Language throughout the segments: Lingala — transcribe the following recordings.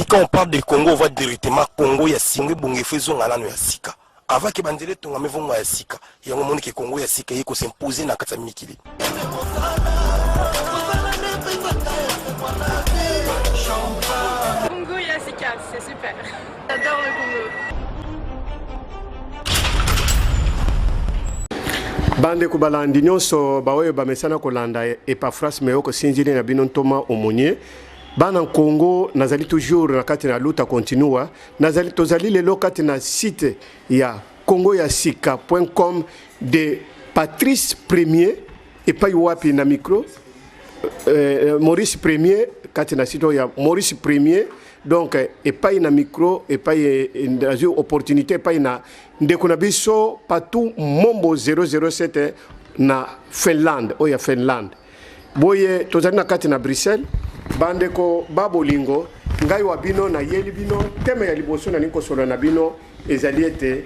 Quand on parle de Congo, on voit directement Congo ya singo ebonga efo ezonga nano ya sika. Avant ke banzela etongama evonga ya sika. Yango omoni ke Congo ya sika eye ko s'imposer na kati ya mikili. Congo ya sika, c'est super. J'adore le Congo. Bandeko balandi nyonso baoyo bamesana kolanda Epaphras Meyoko Sinzili na bino ntoma Omonie. Bana Congo nazali toujours na kati na luta continua nazali tozali lelo kati na site ya Congo ya sika.com de Patrice Premier epai wapi na micro Maurice Premier kati na site ya Maurice Premier donc epai na micro epai nazwi opportunité epai na ndeko na biso Patou Mombo 007 na Finlande oyo ya Finlande. Boye tozali na kati na Bruxelles, bandeko ba bolingo, ngai wa bino nayeli bino teme ya liboso nalingi kosolola na bino ezali ete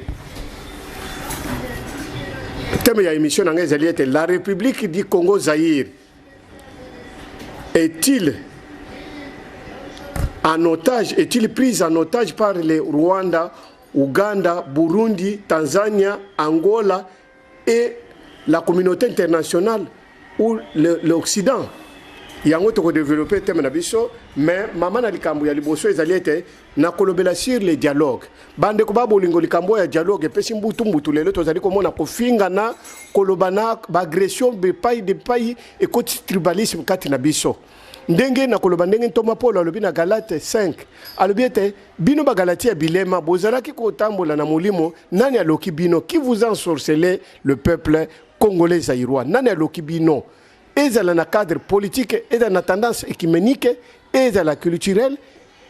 teme ya emission na ngai ezali ete la République du Congo Zaïre est-il en otage, est-il prise en otage par le Rwanda, Ouganda, Burundi, Tanzania, Angola et la communauté internationale ou l'Occident? Yango tokodevelope teme na biso, mais mama na likambo ya liboso ezali ete nakolobela sur le dialogue. Bandeko ba bolingo, likambo ya dialogue epesi mbutu mbutu. Lelo tozali komona kofingana, kolobana, baagression bepai depai, ekoti tribalisme kati na biso. Ndenge nakoloba, ndenge ntoma Paul alobi na Galate 5, alobi ete bino Bagalati ya bilema, bozalaki kotambola na molimo, nani aloki bino? Qui vous a ensorcelé, le peuple congolais zaïrois? Nani aloki bino? Ezala na cadre politique, ezala na tendance écuménique, ezala culturelle,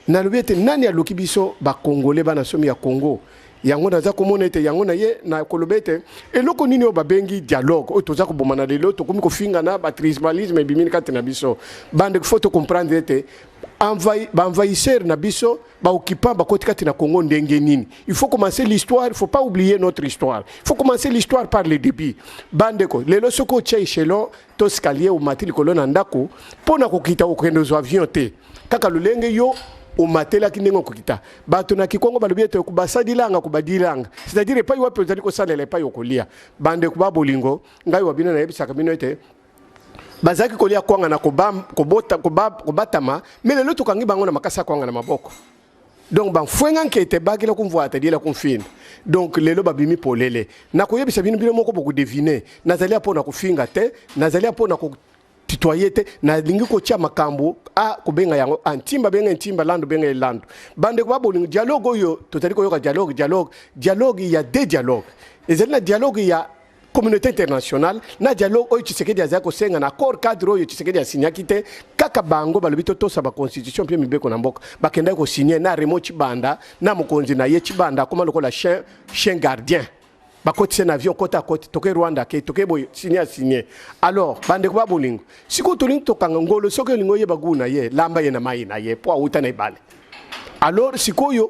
nalobi ete nani aloki biso bakongolais, bana somi ya Congo? Yango naza komona ete yango na ye na koloba ete eloko nini oyo babengi dialogue oyo toza kobomana lelo, tokomi kofingana, batribalisme ebimini kati na biso. Bandeko, faut tocomprendre ete baenvahisseur na biso, baoccupant bakoti kati na Congo ndenge nini. Il faut commencer l'histoire, il faut pas oublier notre histoire, il faut commencer l'histoire par le début. Bandeko, lelo soki otia échelon to escalier, omati likolo na ndako, mpo na kokita okende ozwa avion te, kaka lolenge yo omatelaki ndenge okokita. Bato na Kikongo balobi ete basadilanga kobadilanga, c'est-à-dire epai wapi ozali kosalela, epai okolia. Bandeko ba bolingo, ngai wa bino nayebisaka bino ete bazalaki kolia kwanga na kobatama, mais lelo tokangi bango na makasi ya kwanga na maboko. Donc bamfwenga nkete bakila kumvwata diela kumfina. Donc lelo babimi polele. Nakoyebisa bino, bino moko bokodevine. Nazali mpo na kofinga te, nazali mpo na tutoyer te, nalingi kotia makambo a kobenga yango a ntimba, benga ntimba, lando benga elando. Bandeko ba bolingo, dialogue oyo tozali koyoka, dialogue, dialogue, dialogue, ya deux dialogue. Ezali na dialogue ya communauté internationale na dialogue oyo Tshisekedi azali kosenga na accord cadre oyo Tshisekedi asinyaki te. Kaka bango balobi totosa baconstitution mpe mibeko na mboka. Bakendaki kosinye na Remo Chibanda na mokonzi na ye Chibanda, akoma lokola chien, chien gardien. Bakotise na avion, kota akoti, toke Rwanda, ke toke boye, signe asigne. Alors bandeko ba bolingo, sikoyo tolingi tokanga ngolo. Soki olingi oyeba gu na ye, lamba ye na mai na ye mpo awuta na ebale. Alors sikoyo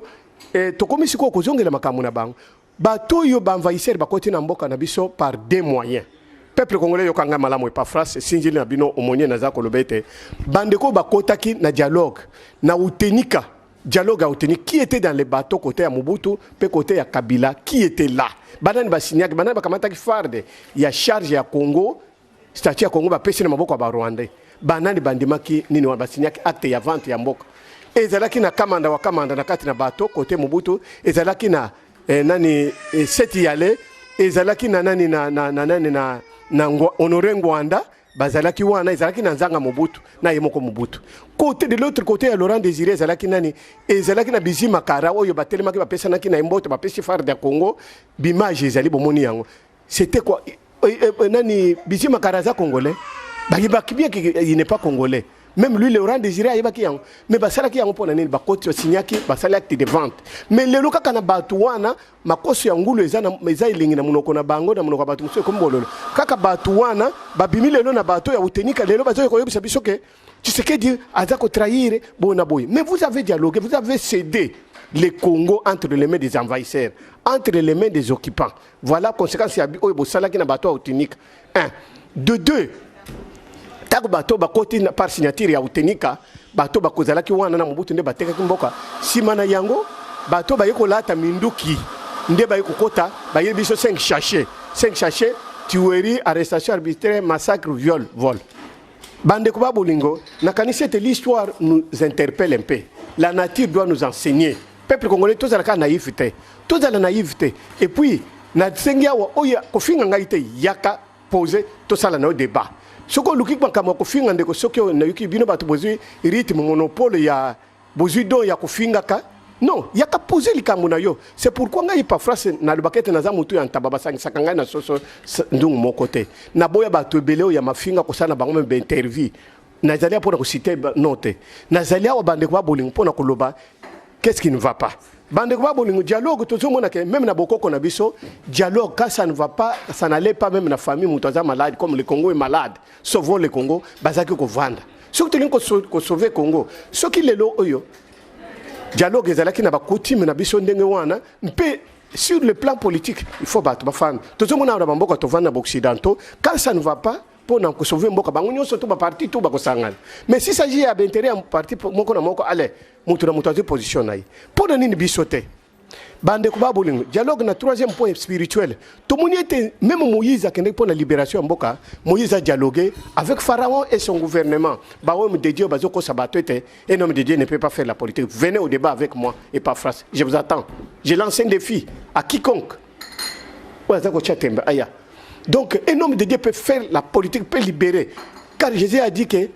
tokomi sikoyo kozongela makambo na bango. Bato oyo baenvahisseur bakoti na mboka na biso par deux moyens. Peuple congolais, yokanga malamu, Epafras esinzili na bino omonie. Naza koloba ete bandeko bakotaki na dialogue na Utenika, dialogue ya Utenika, qui était dans les bateaux côté ya Mobutu mpe côté ya Kabila? Qui était là? Banani basignaki? Banani bakamataki farde ya charge ya Congo, statut ya Congo bapesi na maboko ya Barwandais? Banani bandimaki nini wana, basignaki acte ya vente ya mboka? Ezalaki na Kamanda wa Kamanda na kati na bateau côté Mobutu, ezalaki na nani Seti Yale, ezalaki na nani na nani na Honore Ngwanda bazalaki wana, ezalaki na Nzanga Mobutu na ye moko Mobutu. Côté de l'autre côté ya Laurent Désiré ezalaki nani? Ezalaki na Bizima Kara oyo batelemaki, bapesanaki na ye mbote, bapesi farde ya Congo. Bimage ezali, bomoni yango. C'était quoi? Nani Bizima Kara aza congolais? Bayebaki bien qu'il n'est pas congolais. Même lui, Laurent Désiré, ayebaki yango, mais basalaki yango mpo na nini? Bakoti, basignaki, basali acte de vente. Mais lelo kaka na bato wana, makoso ya ngulu eza, eza elengi na monoko na bango, na monoko ya bato mosusu ekomi bololo. Kaka bato wana babimi lelo na bato ya Utenika, lelo bazoki koyebisa biso ke Tshisekedi aza kotrahir boye na boye. Mais vous avez dialogué, vous avez cédé le Congo entre les mains des envahisseurs, entre les mains des occupants. Voilà conséquence ya oyo bosalaki na bato ya Utenika. Un de deux, ntango bato bakoti par signature ya Utenika, Bato bakozalaki wana na Mobutu nde batekaki mboka. Nsima na yango bato baye kolata minduki nde baye kokota, baye biso 5 sachet, 5 sachet, tuerie, arrestation arbitraire, massacre, viol, vol. Bandeko ba bolingo, nakanisi ete l'histoire nous interpelle un peu. La nature doit nous enseigner. Peuple congolais, tozala kaka naïf te, tozala naïf te. Et puis nasengi awa oyo kofinga ngai te, yaka pose tosala na yo débat. Soki oluki makambo ya kofinga ndeko, soki nayoki bino bato bozwi rythme monopole ya bozwi don ya kofingaka, non, yaka pose likambo na yo. C'est pourquoi ngai Epafras nalobaka ete naza motu ya ntaba, basangisaka ngai na soso ndungu moko te. Naboya bato ebele oyo ya mafinga kosala na bango meme bainterview. Nazali awa mpona kociter non te, nazali awa bandeko ba bolingo mpona koloba qu'est-ce qui ne va pas. Bandeko ba bolingo, dialogue tozomona ke même na bokoko na biso, dialogue, quand ça ne va pas, ça n'allait pas, même na famille, moto aza malade, comme le Congo est malade, sauvons le Congo, bazalaki kovanda. Soki tolingi kosauver Congo, soki lelo oyo dialogue ezalaki na bacoutume na biso ndenge wana, mpe sur le plan politique, il faut bato bafanda. Tozomona na bamboka tovanda na baoccidentaux, quand ça ne va pas, mpo na kosauver mboka, bango nyonso to baparti to bakosangana. Mais si s'agit ya baintérêt ya parti moko na moko, ale moto na moto azwi position na ye. Mpo na nini biso te? Bandeko ba bolingo, dialogue na troisième point spirituel, tomoni ete même Moïse akendeki mpo na libération ya mboka. Moïse a dialogué avec Pharaon et son gouvernement. Bahomme de Dieu bazokosa bato ete un homme de Dieu ne peut pas faire la politique. Venez au débat avec moi, Epafras, je vous attends. Je lance un défi à quiconque oyo aza kotia tembe aya. Donc un homme de Dieu peut faire la politique, peut libérer, car Jésus a dit que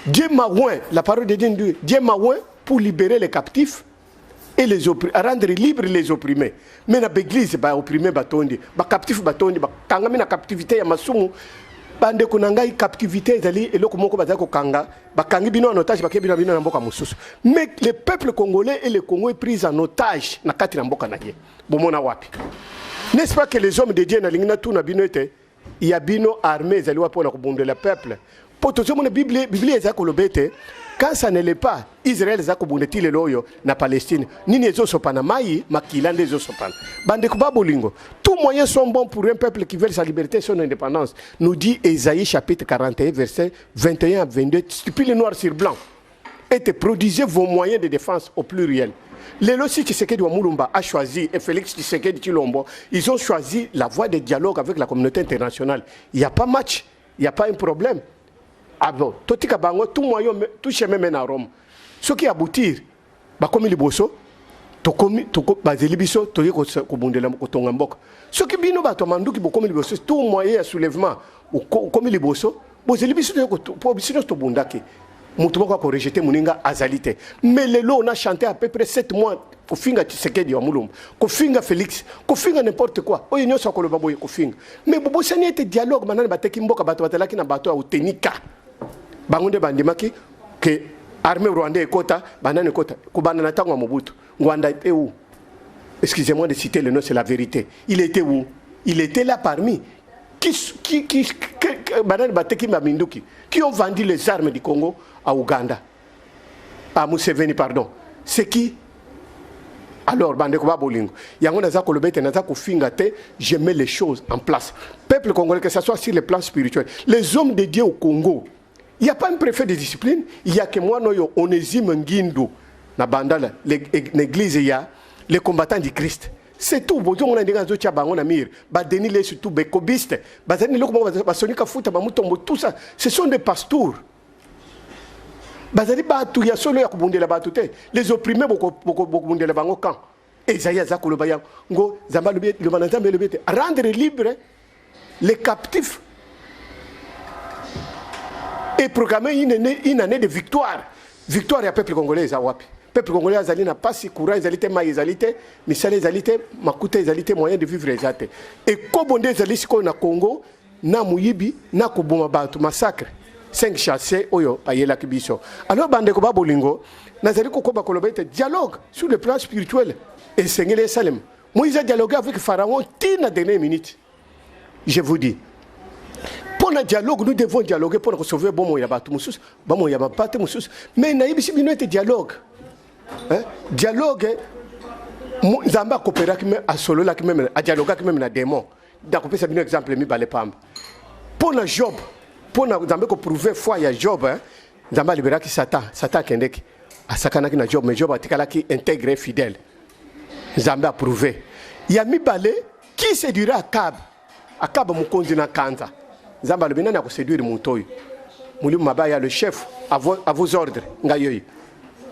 Dieu m'a oint. La parole de Dieu dit: Dieu m'a oint pour libérer les captifs et les opprimés, rendre libres les opprimés. Mais na baeglise, baopprimé batondi, bacaptif batondi, bakangami na captivité ya masumu. Bandeko na ngai, captivité ezali eloko moko bazali kokanga, bakangi bino en otage, bakei bino bino na mboka mosusu. Mais le peuple congolais et le Congo est pris en otage na kati na mboka na ye. Bomona wapi? N'est-ce pas que les hommes de Dieu, nalingi natuna bino ete ya bino armée ezali wapi mpona kobundela peuple? Mpo tozomona Biblia, Biblia eza koloba ete quand ça ne l'est pas, Israel eza kobunda ti lelo oyo na Palestine. Nini ezosopana? Mai makila nde ezosopana. Bandeko ba bolingo, tout moyen sont bons pour un peuple qui veut sa liberté et son indépendance, nous dit Ésaïe chapitre 41 verset 21 à 22, stipule noir sur blanc et te produisez vos moyens de défense au pluriel. Lelo si Tshisekedi wa Mulumba a choisi et Félix Tshisekedi Tshilombo, ils ont choisi la voie de dialogue avec la communauté internationale. Il n'y a pas match, il n'y a pas un problème. Ah bon, totika bango, tout moyen, tout chemin mène à Rome. Ce qui aboutir, bakomi liboso, tokomi toko bazeli biso toye kobundela kotonga mboka. Soki bino bato ya manduki bokomi liboso, tout moyen ya soulèvement okomi liboso, bozeli biso toye, po biso nyonso tobundaki, moto moko akorejeter moninga azali te. Mais lelo on a chanté à peu près 7 mois kofinga Tshisekedi wa Mulumba, kofinga Félix, kofinga n'importe quoi, oyo nyonso akoloba boye kofinga. Mais bobosani ete dialogue, banani bateki mboka? Bato batalaki na bato ya otenika, bango nde bandimaki ke armée rwandais ekota, banani ekota. Kobanda na ntango ya Mobutu, Ngwanda était où? Excusez-moi de citer le nom, c'est la vérité. Il était où? Il était là parmi qui, banani bateki baminduki, qui ont vendu les armes du Congo à Ouganda, à Museveni, pardon? C'est qui alors? Bandeko ba bolingo, yango naza koloba ete naza kofinga te, je mets les choses en place. Peuple congolais, que ce soit sur le plan spirituel, les hommes de Dieu au Congo, il n'y a pas un préfet de discipline, il y a que moi noyo Onésime Ngindu na Bandala, l'église, il y a les combattants du Christ, c'est tout. Bozomona ndenge azotia bango na mire, baDenis Lessie, surtout bekobiste, bazali eloko moko, basonika futa bamutombo, tout ça, ce sont des pasteurs. Bazali bato ya solo ya kobundela bato te. Les opprimés, bokobundela bango quand? Ezali aza koloba yango, Nzambe alobi, liloba na Nzambe elobi ete rendre libre les captifs et proclamer une année de victoire. Victoire ya peuple congolais eza wapi? Peuple congolais azali na pasi, courant ezali te, mai ezali te, misala ezali te, makuta ezali te, moyen de vivre eza te. Ekobo nde ezali sikoyo na Congo, na moyibi, na koboma bato, massacre, 5 sachets oyo ayelaki biso. Alors bandeko ba bolingo, nazali kokoba koloba ete dialogue sur le plan spirituel esengeli esalema. Moïse a dialogué avec Pharaon tina dernière minute. Je vous dis, mpo na dialogue, nous devons dialoguer mpo na kosauver bomoi ya bato mosusu, bomoi ya bapate mosusu. Mais nayebisi bino ete dialogue, hein? Dialogue, Nzambe akopéraki, asololaki même, adialogaki même na démon. Nakopesa bino exemple mibale pamba. Mpo na Job, mpo na Nzambe koprouver foi ya Job, hein? Nzambe aliberaki Satan, Satan akendeki asakanaki na Job, mais Job atikalaki intègre et fidèle. Nzambe approuvé. Ya mibale, qui séduira Akab? Akab mokonzi na kanza. Nzambe alobi nani akoséduire moto oyo? Molimo mabe ya le chef à vos, à vos ordres ngai oyo.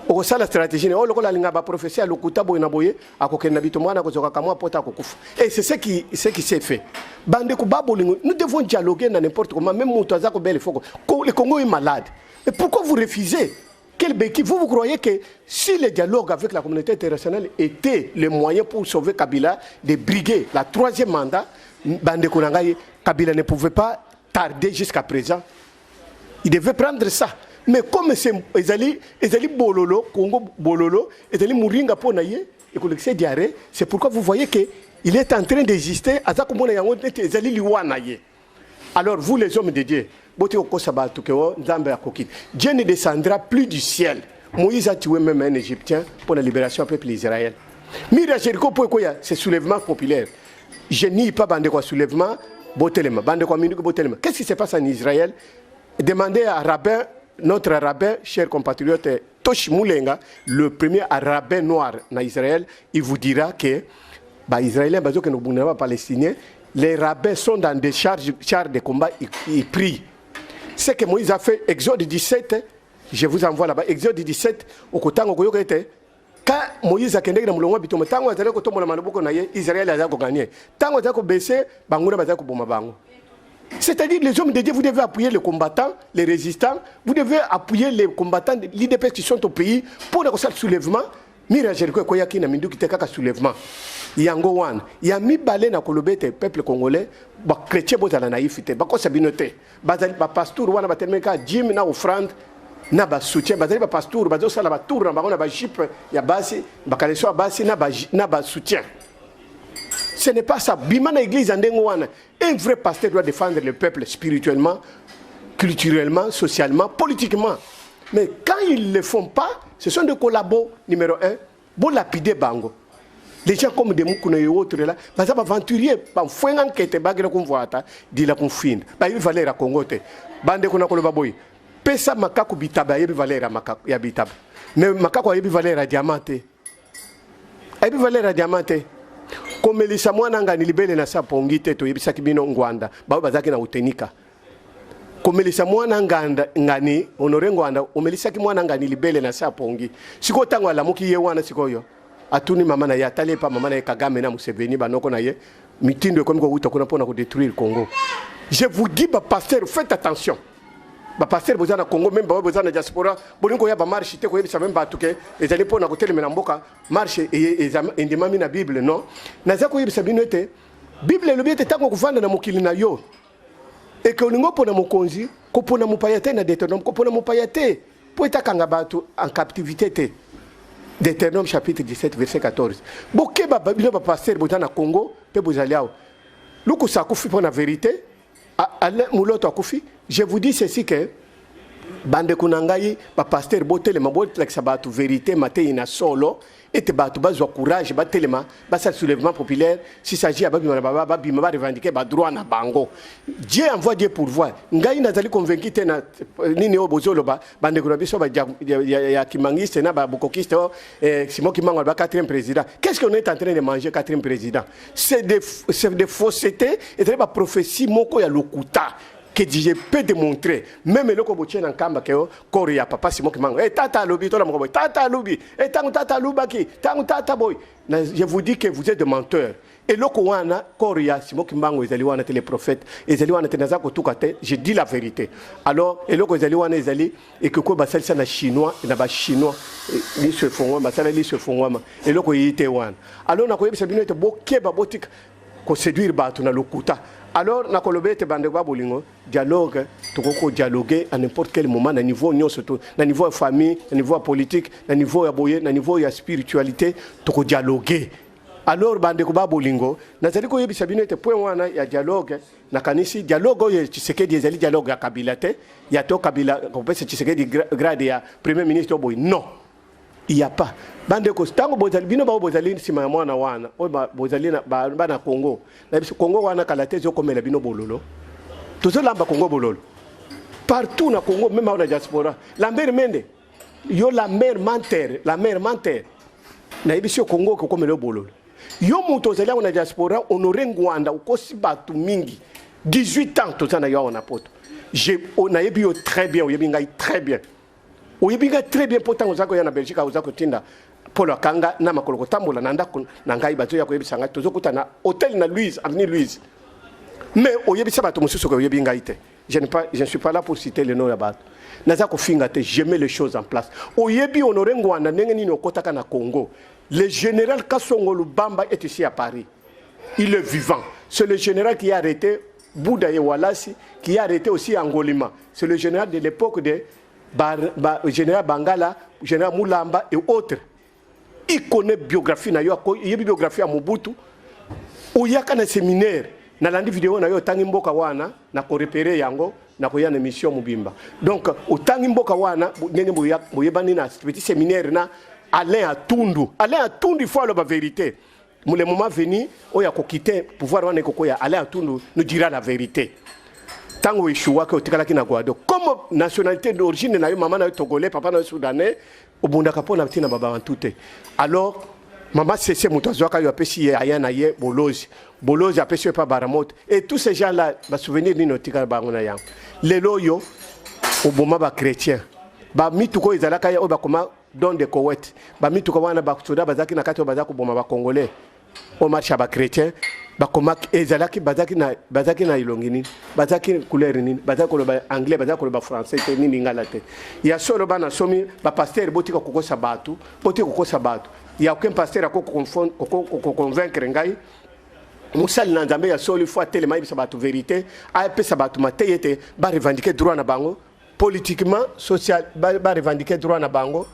Okosala stratégie ne oyo lokola alinga ba prophétie ya lokuta boye na boye, akokende na bitumba wana akozwaka kamwa pota akokufa. Et c'est ce qui s'est fait. Bandeko ba bolingo, nous devons dialoguer na n'importe comment, même moto aza kobela ifoko. Le Congo est malade. Mais pourquoi vous refusez? Quel béquille? Vous, vous croyez que si le dialogue avec la communauté internationale était le moyen pour sauver Kabila de briguer la troisième mandat, bandeko na ngai, Kabila ne pouvait pas tarder jusqu'à présent. Il devait prendre ça. Mais comme c'est ezali ezali bololo, Congo bololo, ezali muringa po na ye, ekolekisa diarrhée, c'est pourquoi vous voyez que il est en train d'exister, aza komona yango neti ezali liwa na ye. Alors vous les hommes de Dieu, boti kokosa bato ke o Nzambe akoki. Dieu ne descendra plus du ciel. Moïse a tué même un Égyptien pour la libération du peuple d'Israël. Mur ya Jéricho po ekoya, c'est soulèvement populaire. Je nie pas bandeko ya soulèvement, botelema, bandeko ya minduki botelema. Qu'est-ce qui se passe en Israël? Demandez à rabbin, notre rabbin, cher compatriote Tosh Moulenga, le premier rabbin noir en Israël, il vous dira que bah, Israéliens, bazo que nous palestiniens, les rabbins sont dans des charges, chars de combat, ils prient. Ce que Moïse a fait, Exode 17, je vous envoie là-bas, Exode 17, au kotango koyoka ete quand Moïse akendeki na molongo ya bitumba, ntango azali kotombola maboko na ye, Israël azali kogagner. Ntango azali kobaisser, banguna bazali koboma bango. C'est-à-dire, les hommes de Dieu, vous devez appuyer les combattants, les résistants, vous devez appuyer les combattants de l'UDPS qui sont au pays pour le soulèvement. Mur ya Jéricho ekoyaki na minduki te, kaka soulèvement. Yango wana ya mibale na koloba ete peuple congolais, bachrétien, bozala naïf te, bakosa bino te. Bazali bapasteur wana batelemaki kaka dîme na offrande na basoutien. Bazali bapasteur bazosala batour na bango na bajupe ya basi, bacaleçon ya basi na basoutien. Ce n'est pas ça. Bima na église ya ndenge wana. Un vrai pasteur doit défendre le peuple spirituellement, culturellement, socialement, politiquement. Mais quand ils ne le font pas, ce sont des collabos numéro un. Bon, lapider bango. Les gens comme des Mukuna et autres là, baza aventurier, ba mfwenga nkete bagela kumvwata, dila kumfinda. Ba yebi valeur ya Congo te. Bande kuna koloba boye. Pesa makaku bitaba, yebi valeur ya makaku ya bitaba. Mais makaku ayebi valeur ya diamant te. Ayebi valeur ya diamant te. Komelisa mwana ngani libele na sa pongi te, toyebisaki bino Ngwanda, baoyo bazalaki na utenika. Komelisa mwana nganda ngani, Honore Ngwanda, omelisaki mwana ngani libele na sa pongi. Sikoyo ntango alamuki ye wana, sikoyo atuni mama na ye, atali epa mama na ye Kagame na Museveni, banoko na ye, mitindo ekomi kowuta kuna mpona kodétruire Congo. Je vous dis, bapasteur, faites attention. Bapasteur boza na Congo, même baoyo boza na diaspora, bolingi koya bamarche te, koyebisa même bato ke ezali mpona kotelemela mboka. Marche endimami na Bible? Non. Naza koyebisa bino ete Bible elobi ete ntango kovanda na mokili na yo eke olingi opona mokonzi, kopona mopaya te. Na Deutéronome, kopona mopaya te mpo etakanga bato en captivité te. Deutéronome chapitre 17 verset 14. Bokeba bino bapasteur boza na Congo mpe bozali awa. Lukusa akufi mpo na vérité, Alain Muloto akufi. Je vous dis ceci, que bandeko na ngai bapasteur, botelema, bolakisa bato vérité, matei na solo, ete bato bazwa courage, batelema, basala soulèvement populaire. Si s'agit ya babima na baba, babima, barevendiquer badroit na bango. Dieu envoie, Dieu pourvoit. Ngai nazali convaincu te na nini oyo bozoloba, bandeko na biso ya kimbanguiste na babokokiste oyo. Simon Kimbangu aloba quatrième président. Qu'est-ce qu'on est en train de manger, quatrième président? C'est des faussetés, ezali baprophétie moko ya lokuta que je peux démontrer. Même eloko botie na nkamba ke corps ya papa Simon Kimbangu, e tata alobi tola moko boye, tata alobi e ntango tata alobaki, ntango tata boye. Je vous dis que vous êtes des menteurs. Eloko wana, corps ya Simon Kimbangu ezali wana te, le prophète ezali wana te. Naza kotuka te, je dis la vérité. Alors eloko ezali wana ezali ekeko basalisa na chinois na bachinois, liso efongwama, basala liso efongwama, eloko eyi te wana. Alors nakoyebisa bino ete bokeba, botika koséduire bato na lokuta. Alors nakoloba ete bandeko ba bolingo, dialogue, tokoki kodialogue à n'importe quel moment, na niveau nyonso to na niveau ya famille, na niveau ya politique, na niveau ya boye, na niveau ya spiritualité, tokodialogue. Alors bandeko ba bolingo, nazali koyebisa bino ete point wana ya dialogue, nakanisi dialogue oyo Tshisekedi ezali dialogue ya Kabila te, ya to Kabila kopesa Tshisekedi grade ya premier ministre oyo boye. Non, il y a pas. Bandeko, ntango bozali bino bao bozali nsima ya mwana wana oyo bozali bana Congo na biso, Congo wana kala te ezokomela bino bololo. Tozolamba Congo bololo. Partout na Congo, même awa na diaspora. Lambert Mende, yo Lambert menteur, Lambert menteur. Nayebisi yo Congo okokomela yo bololo. Yo moto ozali awa na diaspora, Honore Ngwanda, okosi bato mingi. 18 ans toza na yo awa na poto. Je, nayebi yo très bien, oyebi ngai très bien. Oyebi ngai très bien mpo ntango oza koya na Belgique oza kotinda Paul akanga na makolo kotambola na ndako na ngai, bazoya koyebisa ngai tozokutana hotel na Louise, avenue Louise. Mais oyebisa bato mosusu ke oyebi ngai te. Je ne, pas, je ne suis pas là pour citer le nom ya bato. Naza kofinga te, je mets les choses en place. Oyebi Honore Ngwanda ndenge nini okotaka na Congo. Le général Kasongo Lubamba est ici à Paris. Il est vivant. C'est le général qui a arrêté Bouda et Walasi, qui a arrêté aussi Angolima. C'est le général de l'époque de ba, ba, général Bangala, général Moulamba et autres. Il connaît biographie na yo, il biographie ya Mobutu. Oyaka na séminaire, nalandi video na yo otangi mboka wana, na korepere yango, na koya na mission mobimba. Donc otangi mboka wana ndenge boyebani na petit séminaire na Alain Atundu. Alain Atundu, il faut aloba vérité. Le moment venu, oyo akokite pouvoir wana ekokoya, Alain Atundu nous dira la vérité. Ntango eshuwaki otikalaki na Guado comme nationalité d'origine na yo, mama na yo togolais, papa na yo soudanais, obundaka mpo na ntina babantu te. Alors mama Sese moto azwaka yo, apesi ye aya na ye Bolozi, Bolozi apesi yo epa Baramoto et tous ces gens là basouvenir nini otikala bango na yango? Lelo oyo oboma bachrétien, bamituka oyo ezalaka ye oyo bakoma don de Kowet, bamituka wana basoda bazalaki na kati oyo baza koboma bacongolais oyo marche ya bachrétien, bakomaki ezalaki bazalaki na elongi nini, bazalaki couleur nini, bazalaki koloba anglais, bazalaki koloba français te, nini ngala te. Ya solo, bana somi bapasteur, botika kokosa bato, botika kokosa bato. Ya aucun pasteur akoconvaincre ngai. Mosali na Nzambe ya solo, ifo atelema, ayebisa bato vérité, apesa bato mateyi ete barevendiquer droit na bango politiquement, social, barevendiquer droit na bango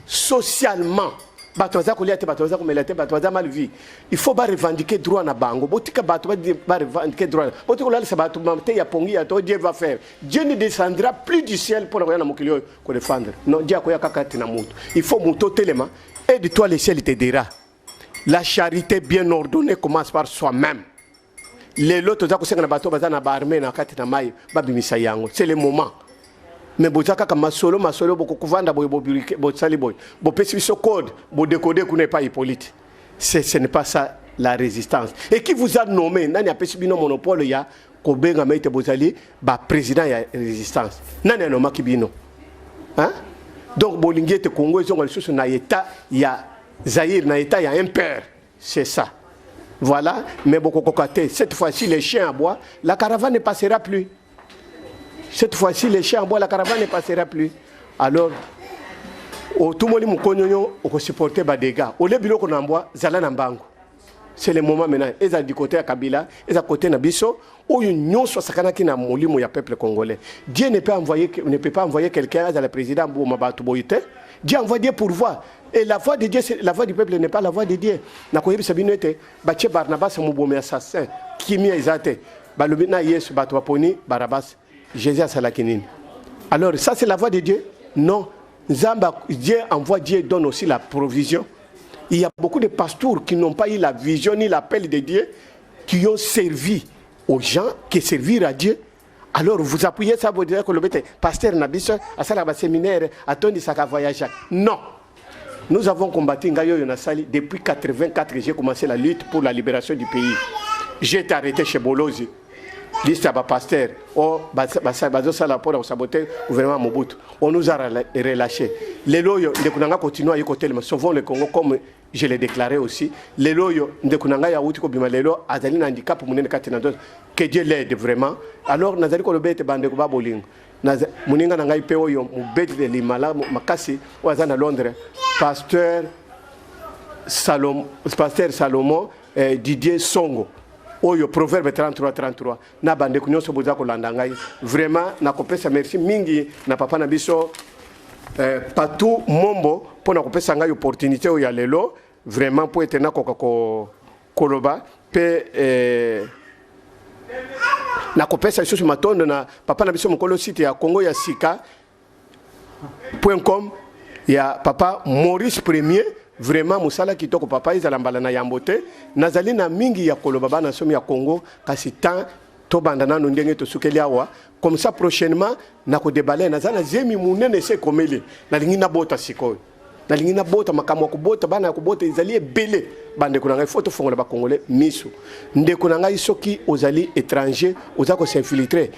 socialement. Bato baza kolia te, bato baza komela te, bato baza mal vie, il faut barevendiquer droit na bango. Botika bato barevendiquer droit, botika kolalisa bato te ya pongi ya to Dieu va faire. Dieu ne descendra plus du ciel mpona koya na mokili oyo kodéfendre. Non, Dieu akoya kaka te na moto. Il faut moto otelema. Aide-toi, le ciel te dira. La charité bien ordonnée commence par soi-même. Lelo toza kosenga na bato baza na baarme na kati na mai, babimisa yango. C'est le moment. Mais boza kaka masolo masolo, bokokovanda boye, bosali boye, bopesi biso code, bodécoder kuna epai Hippolyte. Ce n'est pas ça la résistance. Et qui vous a nommé? Nani apesi bino monopole ya kobengama ete bozali baprésident ya résistance? Nani anomaki bino, hein? Donc bolingi ete Congo ezonga lisusu na état ya Zaïre, na état ya impère, c'est ça? Voilà. Mais bokokoka te. Cette fois-ci, les chiens aboient, la caravane ne passera plus. Cette fois-ci, les chiens aboient, la caravane ne passera plus. Alors otumoli mokonyonyo, okosupporter badégâts. Olie biloko na mbwa, zala na mbango. C'est le moment maintenant. Eza du côté ya Kabila, eza côté na biso oyo nyonso asakanaki na molimo ya peuple congolais. Dieu ne peut pas envoyer quelqu'un azala président boma bato boye te. Dieu envoie, Dieu pourvoit. Et la voix de Dieu, la voix du peuple n'est pas la voix de Dieu. Nakoyebisa bino ete batie Barnabas mobomi, assassin, kimia eza te. Balobi na Yesu, bato baponi Barabas. Jésus asalaki nini? Alors ça, c'est la voix de Dieu? Non. Nzambe, Dieu envoie, Dieu donne aussi la provision. Il y a beaucoup de pasteurs qui n'ont pas eu la vision ni l'appel de Dieu, qui ont servi aux gens qui servir à Dieu. Alors vous appuyez ça, vous direz que le pasteur na biso asala ba séminaire, atondisaka voyage. Non, nous avons combattu. Ngai oyo nasali depuis 84, j'ai commencé la lutte pour la libération du pays. J'ai été arrêté chez Bolozi, liste ya bapasteur oyo bazosala mpona kosaboter gouvernement Mobutu. On nous a relâché. Lelo oyo ndeko na ngai continue aye kotelema, sauvons le Congo, comme je l'ai déclaré aussi. Lelo oyo ndeko na ngai awuti kobima lelo, azali na handicap monene kati na nzoto. Que Dieu l'aide vraiment. Alors nazali koloba ete bandeko babolingo, moninga na ngai mpe oyo mobeti limala makasi oyo aza na Londres, pasteur Salomon Didier Songo oyo Proverbe 33 33, na bandeko nyonso boza kolanda ngai, vraiment nakopesa merci mingi na papa na biso Patu Mombo mpo na kopesa ngai opportunité oyo ya lelo, vraiment mpo ete nakoka koloba mpe nakopesa lisusu matondo na papa na biso mokolo site ya Congo ya sika .com ya papa Maurice Premier. Vraiment mosala kitoko, papa. Ezala mbala na yambo te. Nazali na mingi ya koloba, bana somi ya Congo, kasi temps. Tobanda nanu ndenge tosukeli awa, comme ça prochainement nakodebale. Naza na zemi monene esi ekomeli, nalingi nabota sikoyo, nalingi nabota. Makambo ya kobota, bana ya kobota ezali ebele. Bandeko na ngai, fo tofongola bakongole miso. Ndeko na ngai, soki ozali étranger, oza kos'infiltrer,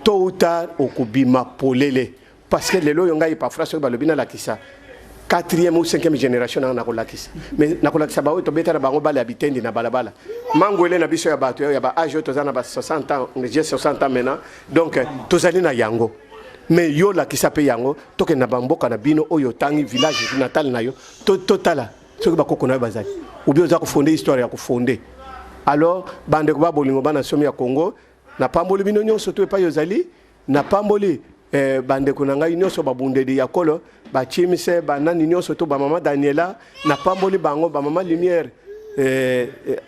tôt ou tard okobima polele. Parce que lelo oyo ngai Epafra, soki balobi nalakisa quatrième ou cinquième génération nanga, nakolakisa. Mais nakolakisa baoyo tobeta na bango bale ya bitendi na balabala, mangwele na biso ya bato ya ba âge oyo toza na ba 60 ans. J'ai 60 ans maintenant, donc tozali na yango. Mais yo lakisa mpe yango, tokende na bamboka na bino oyo otangi, village natal na yo, totala soki bakoko na yo bazali ou bien oza kofonder histoire ya kofonder. Alors bandeko ba bolingo, bana somi ya Congo, napamboli bino nyonso to epai ozali. Napamboli bandeko na ngai nyonso, babundeli ya kolo, bachimise, banani nyonso to bamama Daniela, napamboli bango, bamama Lumière,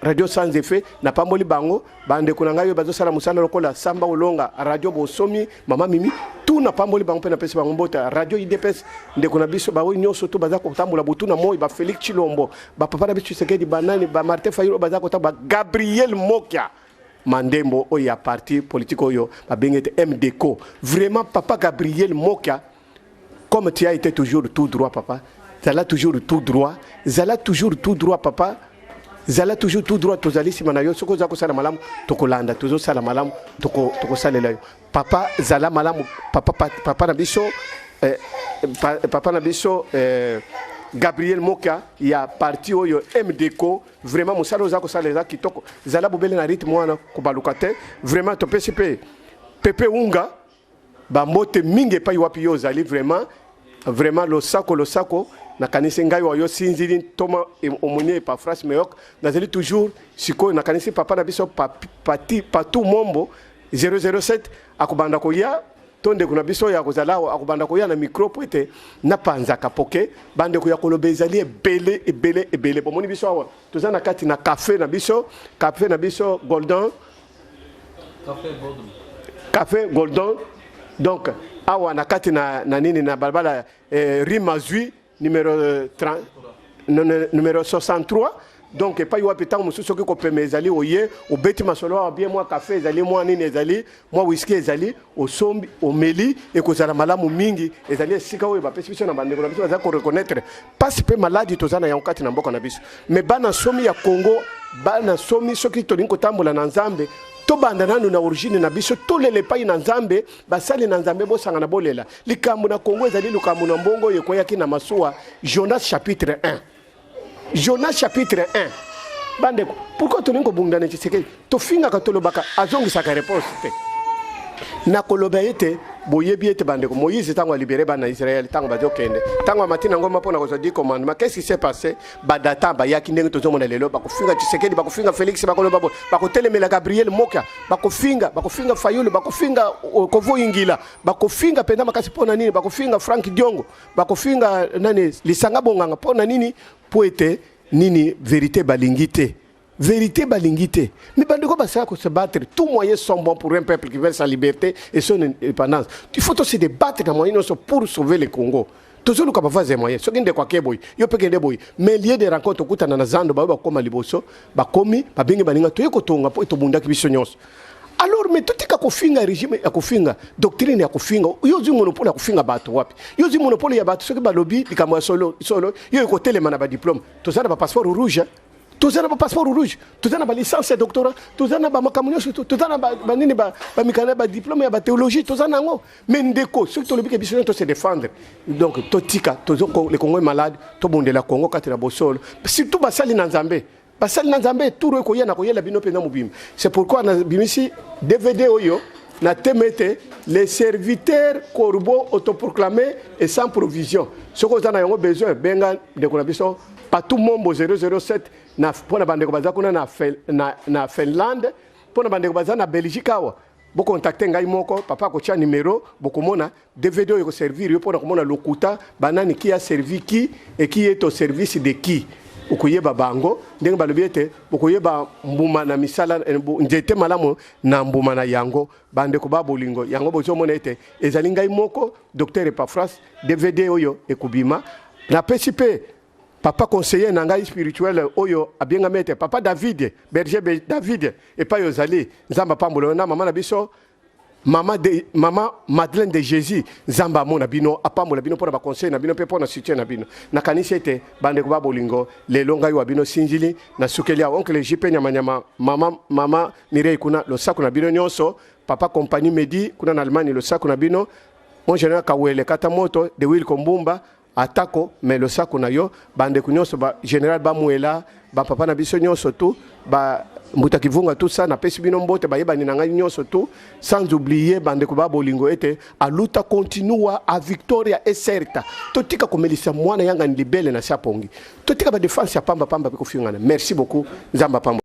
Radio Sans Effet, napamboli bango. Bandeko na ngai oyo bazosala mosala lokola Samba Olonga, Radio Bosomi, mama Mimi, tu napamboli bango mpe napesi bango mbote. Radio UDPS, ndeko na biso, baoyo nyonso to baza kotambola butu na moi, bafélix Chilombo, bapapa na biso Tshisekedi, banani, bamartin Fayulu baza kotambola, Gabriel Mokia Mandembo oyo ya parti politique oyo babengi ete MDCO. Vraiment, papa Gabriel Mokia, comme tu as été toujours tout droit, papa, zala toujours tout droit, zala toujours tout droit, papa, zala toujours tout droit. Tozali nsima na yo. Soki oza kosala malamu, tokolanda. Tozosala malamu, tokosalela yo. Papa, zala malamu, papa, papa na biso, papa na biso Gabriel Moka ya parti oyo MDCO. Vraiment, mosala oza kosala eza kitoko. Zala bobele na rythme wana, kobaluka te. Vraiment, topesi mpe Pepe Unga bambote mingi epai wapi yo ozali. Vraiment, vraiment, losako, losako. Nakanisi ngai wa yo sinzili ntoma omoni Epafras Meyok, nazali toujours sikoyo. Nakanisi papa na biso Pati, Patu Mombo 007 akobanda koya to ndeko na biso oyo akozala awa akobanda koya na micro po ete napanzaka poke. Bandeko, ya koloba ezali ebele, ebele, ebele. Bomoni biso awa toza na kati na café na biso, café na biso Golden. Café Golden. Café Golden. Donc awa na kati na nini, na balabala Rimazui numéro 30, numéro 63. Donc epai wapi ntango mosusu soki kopema ezali, oye obeti masolo awa bien, mwa café ezali, mwa nini ezali, mwa whisky ezali, osombi, omeli, ekozala malamu mingi. Ezali esika oyo bapesi biso na bandeko na biso baza koreconnaître mpasi mpe maladi toza na yango kati na mboka na biso. Mais bana somi ya Congo, bana somi, soki tolingi kotambola na Nzambe, tobanda nanu na origine na biso, tolela epai na Nzambe. Basali na Nzambe, bosangana, bolela. Likambo na Congo ezali likambo na mbongo oyo ekweyaki na masuwa. Jonas chapitre 1, Jonas chapitre 1. Bandeko, pourquoi tolingi kobunda na Tshisekedi? Tofingaka, tolobaka, azongisaka réponse te. Nakoloba ete boyebi ete bandeko, Moïse ntango alibérer bana Israele, ntango bazokende, ntango amati na ngomba mpona kozwa 10 commandement, qu'est-ce qui s'est passé? Badatan bayaki. Ndenge tozomona lelo, bakofinga Tshisekedi, bakofinga Félix, bakoloba boye, bakotelemela Gabriel Mokia, bakofinga, bakofinga Fayulu, bakofinga Kovo Ingila, bakofinga mpenza makasi. Mpo na nini bakofinga Frank Diongo, bakofinga nani, Lisanga Bonganga? Mpo na nini? Mpo ete nini? Vérité balingi te, vérité balingi te. Mais bandeko, basala ko se battre. Tout moyen sont bons pour un peuple qui veut sa liberté et son indépendance. Il faut se débattre na moyen nyonso pour sauver le Congo. Tozoluka bavoies ya moyen. Soki ndeko ake boye, yo mpe kende boye. Mais lieu de rencontre, okutana na zando. Baoyo bakóma liboso, bakomi, babengi baninga, toye kotonga mpo tobundaki biso nyonso. Alors, mais totika kofinga régime ya kofinga, doctrine ya kofinga. Yo ozwi monopole ya kofinga bato wapi? Yo ozwi monopole ya bato? Soki balobi likambo ya solo solo, yo ekotelema na badiplôme. Toza na bapasseport rouge, toza na bapasseport rouge, toza na balicence ya doctorat, toza na bamakambo nyonso, toza na banini, bamikanda, badiplôme ya bathéologie, toza na yango. Mais ndeko, soki tolobi ke biso nyonso tose défendre, donc totika tozo. Le Congo est malade. Tobundela Congo kati na bosolo, surtout basali na Nzambe, basali na Nzambe. Tour ekoya na koyela bino mpenza mobimba. C'est pourquoi nabimisi DVD oyo na thème ete les serviteurs corbeau autoproclamé et sans provision. Soki oza na yango besoin, benga ndeko na biso Patu Mombo 007 na mpo na bandeko baza kuna na Finlande, mpo na bandeko baza na Belgique awa, bocontacter ngai moko. Papa akotia numero. Bokomona DVD oyo ekoservir yo mpona komona lokuta banani, qui a servi qui et qui est au service de qui. Okoyeba bango ndenge balobi ete bokoyeba mbuma na misala, nzete malamu na mbuma na yango. Bandeko ba bolingo, yango bozomona ete ezali ngai moko, docteur Epafras. DVD oyo ekobima. Napesi mpe Papa conseiller na ngai spirituel oyo abengami ete Papa David, berger David, epai ozali, Nzambe apambola yo na mama na biso mama, de, mama Madeleine de Jésus. Nzambe amona bino, apambola bino mpona baconseil na bino mpe mpona soutien na bino. Nakanisi ete bandeko ba bolingo, lelo ngai wa bino Sinzili nasukeli awa. Oncle JP Nyamanyama, mama Mireille kuna, losako na bino nyonso. Papa Compagnie Medi kuna na Allemagne, losako na bino. Mon général Kawele Kata Moto de Wil Kombumba atako me, losako na yo. Bandeko nyonso, ba général Bamwela, bapapa na biso nyonso tu, ba mbuta Kivunga, tout ça, napesi bino mbote. Bayebani na ngai nyonso tu, sans oublier bandeko ba bolingo ete a luta continua, a victoria é certa. Totika komelisa mwana yangani libele na si apongi, totika badéfense ya pamba pamba mpe kofingana. Merci beaucoup, Nzambe apambo.